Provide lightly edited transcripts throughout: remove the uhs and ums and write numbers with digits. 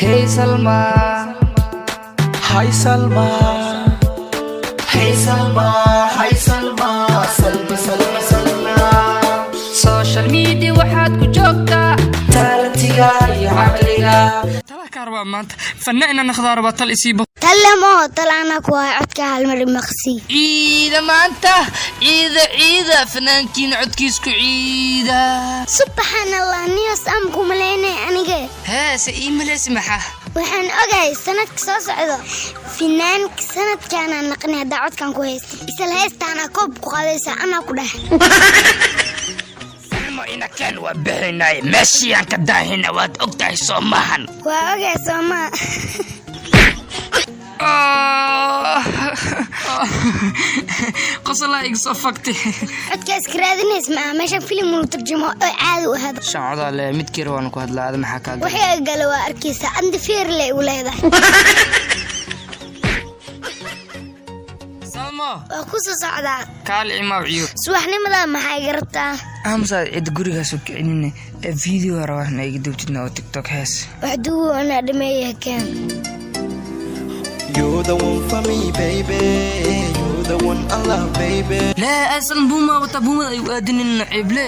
Hey Salma. Hi Salma. Hey Salma, hi Salma, Salma, Salma, Salma. Social media waxaad ku joogtaa Talentiga iyo caqliga. Tala kaa rabaa maanta, fanna inaan naqdaa rabaa, tal isiibo. Talle maho, tal anaa ku hay, codka halmar maqsi. Ciida maanta, ciida ciida, fanaankiina codkiisku ciida. Subxaan Allah, niyos aan ku malaynay aniga. Heese ii maleysi maxaa? Waxaan ogahay sanadka soo socdo finaanka sanadkaanaan naqnay haddaa codkan ku haysta, isla heestaanaa koob ku qaadaysa, anaa ku dheh. Salmo, inakeen waa bixinay, meeshii aan ka daahina waad og tahay, soo maahan? Waa ogahay, soomaa? Qosolaa iga soo fagtay. Codka iska raadinays maaha, meeshan filim uu tarjumo oo caadi u hada. Shan codaa le, midkii waan ku hadlaa, ada maxaa kaa galay? Waxay gala waa arkaysaa, anda feerle u leedahay. Salmo. Waa ku soo socdaa. Kaali imaaw ciyo. Subaxnimadaa maxaa iga rabtaa? Amsaad cid gurigaas u kicinine ee video rabaa na iga duubtidna oo TikTok hees. Wax duwo anaa dhameeya, keen. You're the one for me, baby. You're the one I love, baby. Lee asan buuma wata, buumada ay u aadinin cible.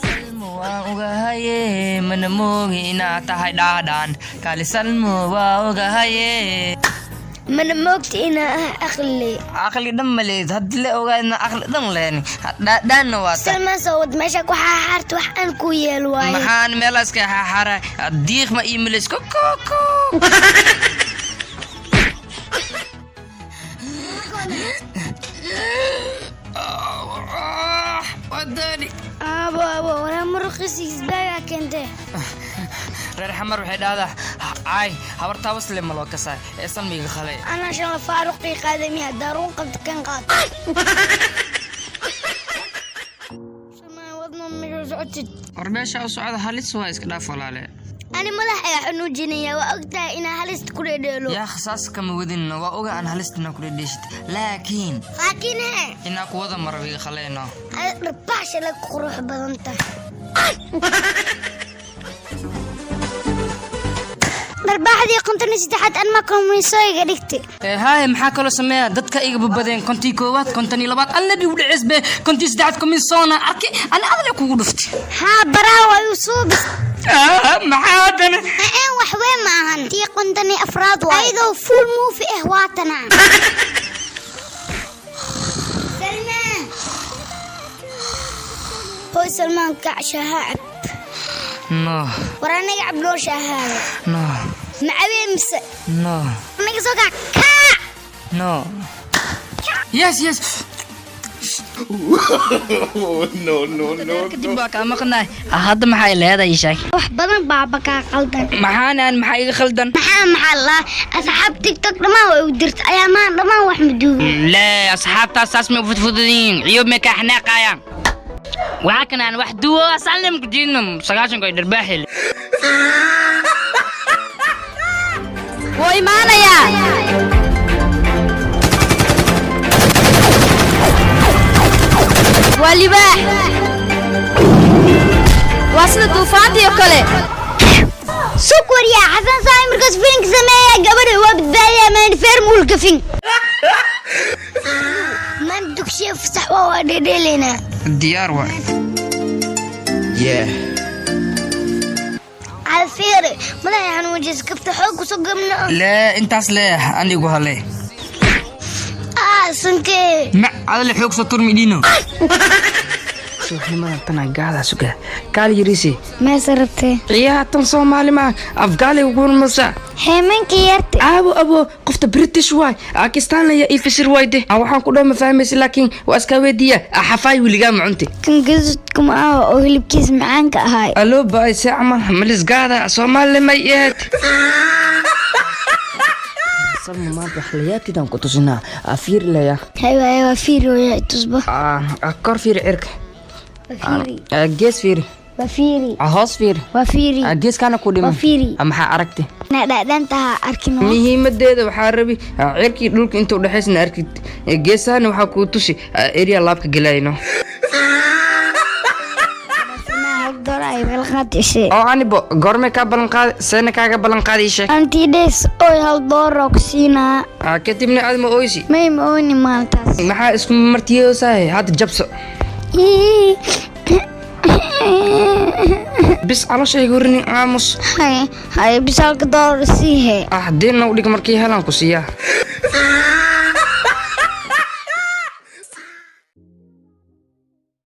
Salmo, waan ogahaye, mana moogi inaad tahay dhaadhaan kaali. Salmo, waa ogahaye. Mana moogta inaa ah aqli? Caqli dhan maleed, haddi la ogaadna caqli dhan leen, dhaadhaanna waa ta. Salmaan, soo wad meesha ku xaaxaarta, wax aan ku yeel waaye. Maxaan meelaska xaaxaara diiq ma ii malays kokoko. Wadani. Aabo, aabo, waraa muruqiisa isbaagaa keentee. Reer Xamar waxay dhahdaa caay habartaa wasle ma loo kasaa ee Salmiga khalay. Anaa shan faaruqii qaadami, haddaa run qabta kan qaad. Salmaan, wadna meesha socotid. War meesha u socda halis waa, iska dhaaf walaale. Ani madax ayaa xanuujinaya, waa ogtahay inaa halista ku dhedheelo. Yaa khasaas kama wadin, waa oga aan halistina kula dheeshid, laakiin laakiin he inaa kuwada marabiga khaleyno. Dharbaaxsha la qurux badan tahay, dharbaaxdii 53aad anma komisooyiga dhigtay. Haye, maxaa kaloo sameeya? Dadka iga babadeen 51aad, 52aad, alla dhigu dhicisbe, 53aad komisoona arki ani adle kugu dhuftay. Haa, baraa waa iu suubis. Maxaa haddana? Een wax weyn ma ahan, tii 54aad waa ayadoo full movie ah, waatana. Salmaan, hoy Salmaan, kac, shaaha cab. No. War anaga cab loo shaahaada. No. Macabee mise? No. Anaga soo kac, kac. No, yes, yes. No, no, no. Kadib waa kaa maqnaay, hadda maxay leedahay? Sheeg. Wax badan baaba kaa qaldan. Maxaanaan, maxaa iga khaldan? Maxaa la asxaab TikTok dhammaan way u dirta ayaa maan dhammaan wax maduubin. Lee asxaabtaas saas may u fudfududiin, ciyo may kaa xanaaqayaan, waxaa kanaan wax duwo asalnim ku jiidno 90 ay dharbaaxil. Wuu imaanayaa. Waa libaax, waa sida duufaantii oo kale. Suk waryaa, Xasan saay markaas filinka sameeya, gabadha waa badbaadiya, maan feer muulka fin maan dugsiya fasax waa dhedheelaynaa. Diyaar waay. Yeah. Cala fiiri, madaxa xanuujisa, kabta xoog kusoo gamna. Lee intaas lee anigu hale. Ah, sankee. Ma adale xoog soo turmi dhino suuxnimadan tana gaadaa sugaa kaal yariisi. Meesa rabtee? Ciyaha tan Soomaali maa, Afgaali kulmasa. Heemanka yarta. Aabo, abo, qofta British waay, Pakistan laya ii fasir waayde. Waxaan ku dhaw ma fahmaysa, laakiin waa iska weydiiya. Xafaay weligaa ma cunti? Kan gaduudka ma ah oo hilibkiisa macaanka ahay? Aloo baay, see camal malis gaada Soomaali may ahayd. Salma, maanta wax layaabtiidaan ku tusinaa, afiir laya. Haywa, waa fiiri waya, tusba. Kor fiiri cirka. Waa fiiri. Gees fiiri. Waa fiiri. Hoos fiiri. Waa fiiri. Geeskaana ku dhiman. Waa fiiri. Maxaa aragti? Inaa dhaadhantaha arkin. Muhiimadeeda waxaa rabi cirkii dhulka inta udhexaysna arkid, geesahana waxaa kuu tusi area laabka gelayno. Hal dolar. Ballanqaad ishe. Oo anibo goormay kaa ballan qaaday? Seena kaaga ballan qaaday? Ii sheeg. Antii dhees oy, $1 ku siinaa. Ah, kadibna aad ma oysi? May, ma oyni maalintaas. Maxaa isku martiyoosahay? Hadda jabso bis, calooshayga horinin, aamus. Hay hay, bis, halka doolar siihe. Ah, deenna u dhig, markii helaan ku siiyaa.